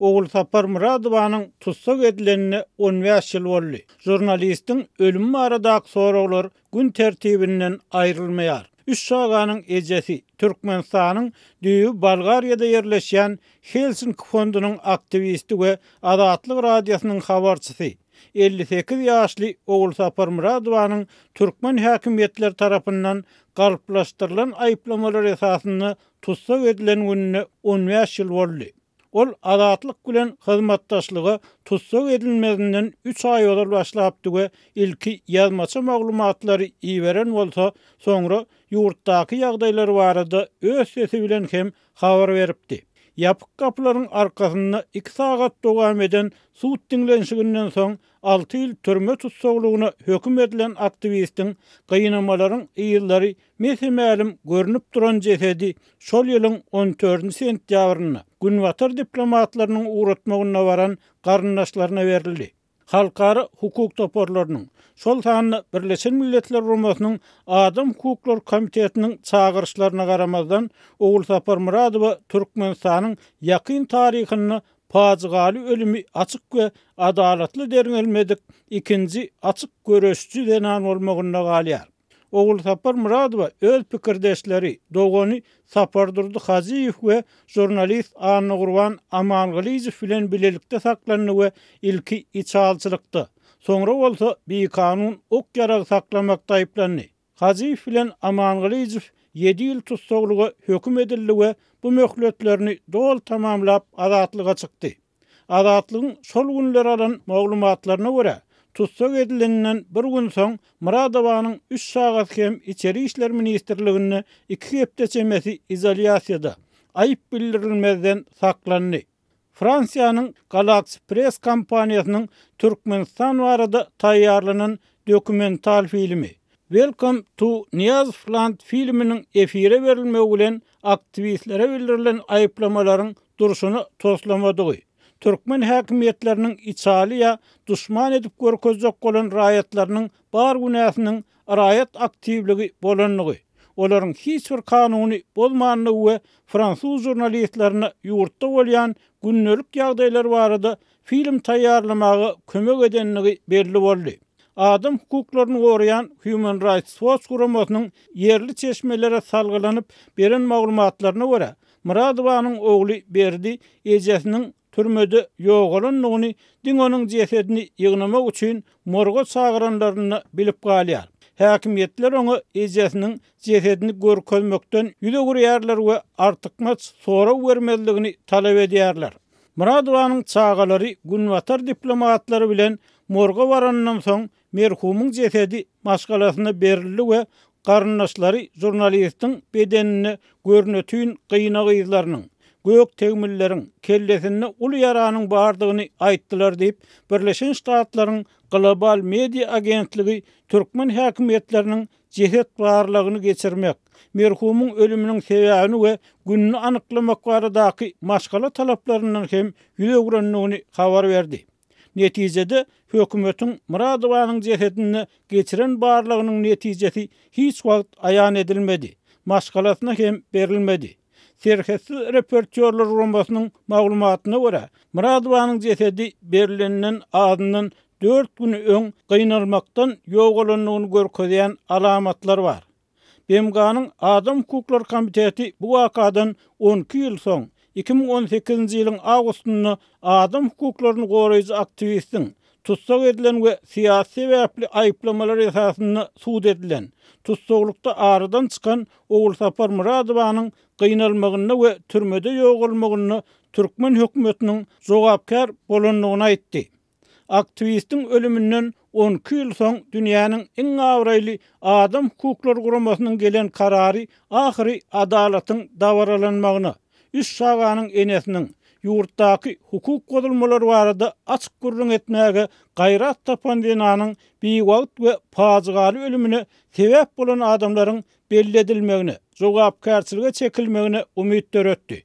Ogulsapar Myradowanyň tussag edilenine 15 ýyl boldy. Žurnalistiň ölümi baradaky soraglar gün tertibinden aýrylmaýar. Üç çaganyň ejesi, Türkmenistanyň düýbi Bolgariýada ýerleşýän Helsinki fondunyň aktiwisti we Azatlyk Radiosynyň habarçysy, 58 ýaşly Ogulsapar Myradowanyň türkmen häkimiýetleri tarapyndan galplaşdyrylan aýyplamalar esasynda tussag edilen gününe 15 ýyl boldy. Ol Azatlyk bilen hyzmatdaşlyga tussag edilmezinden üç aý ozal başlapdy we ilki ýazmaça maglumatlary iberen bolsa, soňra ýurtdaky ýagdaýlar barada öz sesi bilen hem habar beripdi. Ýapyk gapylaryň arkasynda iki sagat dowam eden sud diňlenişiginden soň alty ýyl türme tussaglygyna höküm edilen aktiwistiň gynamalaryň yzlary Mese-mälim görnüp duran jesedi şol ýylyň on dördünji sentýabrynda Günbatar diplomatlarynyň ugratmagynda baran garyndaşlaryna berildi. Halkara hukuk toparlarynyň, şol sanda Birleşen Milletler Guramasynyň Adam hukuklary komitetiniň çagyryşlaryna garamazdan, Ogulsapar Myradowa Türkmenistanyň ýakyn taryhynda pajygaly ölümi açyk we adalatly derňelmedik ikinji açyk göreşiji zenan bolmagynda galýar. Ogulsapar Myradowa öz pikirdeşleri, dogany Sapardurdy Hajyýew we žurnalist Annagurban Amangylyjow bilen bilelikde saklandy we ilki içalyçylykda, soňra bolsa bikanun ok-ýarag saklamakda aýyplandy. Hajyýew bilen Amangylyjow ýedi ýyl tussaglyga höküm edildi we bu möhletlerini doly tamamlap azatlyga çykdy. Azatlygyň şol günler alan maglumatlaryna görä, tussag edileninden bir gün soň Myradowanyň üç çagasy hem Içeri işler ministrliginde iki hepde çemesi izolýasiýada, aýyp bildirilmezden saklandy. Fransiýanyň Galaxy Press kompaniýasynyň Türkmenistan barada taýýarlanan dokumental filmi Welcome to Nyýazowland filminiň efire berilmegi bilen aktiwistlere bildirilen aýyplamalaryň durşuna toslamadygy, türkmen häkimiýetleriniň içaly ýa duşman edip görkezjek bolan raýatlarynyň bar günäsiniň raýat aktiwligi bolandygy, olaryň hiç bir kanuny bozmandygy we fransuz žurnalistlerine ýurtda bolýan gündelik ýagdaýlar barada film taýýarlamaga kömek edendigi belli boldy. Adam hukuklaryny goraýan Human Rights Watch guramasynyň ýerli çeşmelere salgylanyp beren maglumatlaryna görä, Myradowanyň ogly Berdi ejesiniň türmede ýogalandygyny diňe onuň jesedini ýygnamak üçin morga çagyranlarynda bilip galýar. Häkimiýetler oňa ejesiniň jesedini görkezmekden ýüz öwürýärler we artykmaç sorag bermezligini talap edýärler. Myradowanyň çagalary günbatar diplomatlary bilen morga baranyndan soň, merhumyň jesedi maşgalasyna berildi we garyndaşlary žurnalistiň bedeninde görnetin gynag yzlarynyň, gök tegmilleriň, kellesinde uly ýaranyň bardygyny aýtdylar diýip, Birleşen Ştatlaryň Global Media agentligi türkmen häkimiýetleriniň jeset barlagyny geçirmek, merhumyň ölüminiň sebäbini we gününi anyklamak baradaky maşgala talaplaryndan hem ýüz öwrendigini habar berdi. Netijede, hökümetiň Myradowanyň jesedinde geçiren barlagynyň netijesi hiç wagt aýan edilmedi, maşgalasyna hem berilmedi. Serhetsiz reportýorlar guramasynyň maglumatyna görä, Myradowanyň jesedi berleninden azyndan dört gün öň gynalmakdan ýogalandygyny görkezýän alamatlar bar. BMG-niň Adam hukuklary komiteti bu wakadan 12 ýyl soň, 2018-nji ýylyň awgustynda adam hukuklaryny goraýjy aktiwistiň, tussag edilen we syýasy sebäpli aýyplamalar esasynda sud edilen, tussaglykda aradan çykan Ogulsapar Myradowanyň gynalmagynda we türmede ýogalmagynda türkmen hökümetiniň jogapkär bolandygyny aýtdy. Aktiwistiň ölüminden 12 ýyl soň dünýäniň iň abraýly adam hukuklary guramasynyň gelen karary ahyry adalatyň dabaralanmagyna, üç çaganyň enesiniň, ýurtdaky hukuk bozulmalary barada açyk gürrüň etmäge gaýrat tapan zenanyň biwagt we pajygaly ölümine sebäp bolan adamlaryň belli edilmegine, jogapkärçilige çekilmegine umyt döretdi.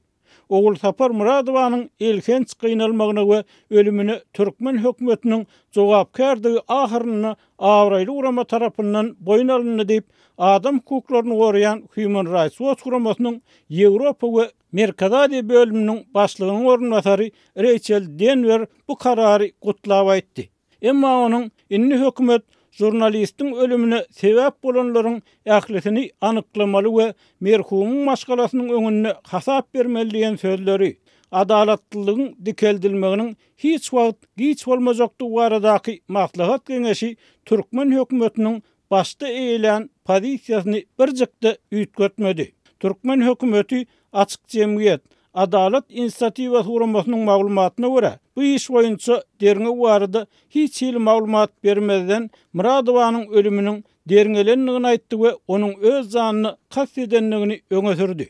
Ogulsapar Myradowanyň elhenç gynalmagyna we ölümine türkmen hökümetiniň jogapkärdigi ahyrynda abraýly gurama tarapyndan boýun alyndy diýip, adam hukuklaryny goraýan Human Rights Watch guramasynyň Ýewropa we Merkezi Aziýa bölüminiň başlygynyň orunbasary Reýçel Denwer bu karary gutlap aýtdy. Emma onuň indi hökümet žurnalistiň ölümine sebäp bolanlaryň ählisini anyklamaly we merhumyň maşgalasynyň öňünde hasap bermeli diýen sözleri, adalatlylygyň dikeldilmeginiň hiç wagt giç bolmajakdygy baradaky maslahat-geňeşi türkmen hökümetiniň başda eýelän pozisiýasyny birjik-de üýtgetmedi. Türkmen hökümeti Açyk jemgyýet, Adalat inisiatiwasy guramasynyň maglumatyna görä, bu iş boýunça derňew barada hiç hili maglumat bermezden Myradowanyň ölüminiň derňelendigini aýtdy we onuň öz janyna kast edendigini öňe sürdi.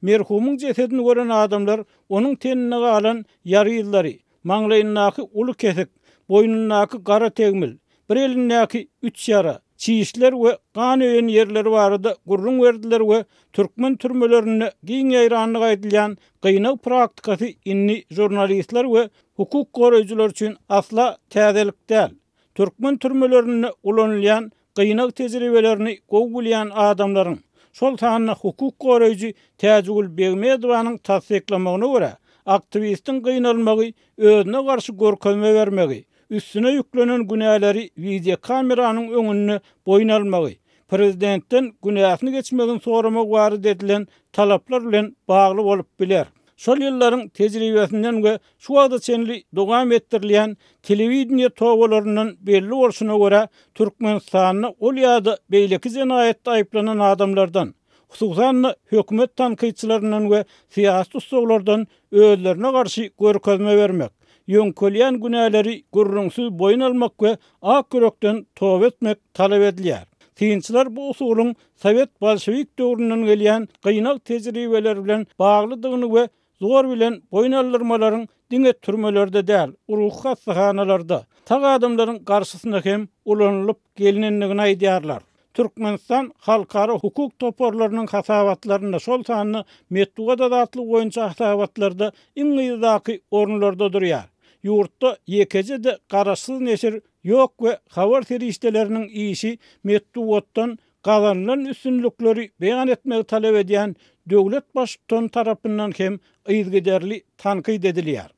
Merhumyň jesedini gören adamlar onuň teninde galan ýara yzlary, maňlaýyndaky uly kesik, boýnundaky gara tegmil, bir elindäki üç ýara, çişler we gan öýen ýerleri barada gürrüň berdiler we türkmen türmelerinde giň ýaýrandygy aýdylýan gynag praktikasy indi žurnalistler we hukuk goraýjylar üçin asla täzelik däl. Türkmen türmelerinde ulanylýan gynag tejribelerini gowy bilýän adamlaryň, şol sanda hukuk goraýjy Täjigül Begmedowanyň tassyklamagyna görä, aktiwistiň gynalmagy özüne garşy görkezme bermegi, üstüne ýüklenen günäleri wideokameranyň öňünde boýun almagy, prezidentden günäsini geçmegini soramagy barada edilen talaplar bilen bagly bolup biler. Şol ýyllaryň tejribesinden we şu wagta çenli dowam etdirilýän telewideniýe tobalaryndan belli bolşuna görä, Türkmenistanda ol ýa-da beýleki jenaýatda aýyplanan adamlardan, hususan-da hökümet tankytçylaryndan we syýasy tussaglardan özlerine garşy görkezme bermek, ýöňkelýän günäleri gürrüňsiz boýun almak we ak ýürekden toba etmek talap edilýär. Synçylar bu usulyň sowet-bolşewik döwründen gelýän gynag tejribeleri bilen baglydygyny we zor bilen boýun aldyrmalaryň diňe türmelerde däl, ruhy hassahanalarda, sag adamlaryň garşysyna hem ulanylyp gelinendigini aýdýarlar. Türkmenistan halkara hukuk toparlarynyň hasabatlarynda, şol sanda metbugat azatlygy boýunça hasabatlarda iň yzdaky orunlarda durýar. Ýurtda ýekeje-de garaşsyz neşir ýok we habar serişdeleriniň işi metbugatdan gazanylan üstünlikleri beýan etmegi talap edýän döwlet baştutany tarapyndan hem yzygiderli tankyt edilýär.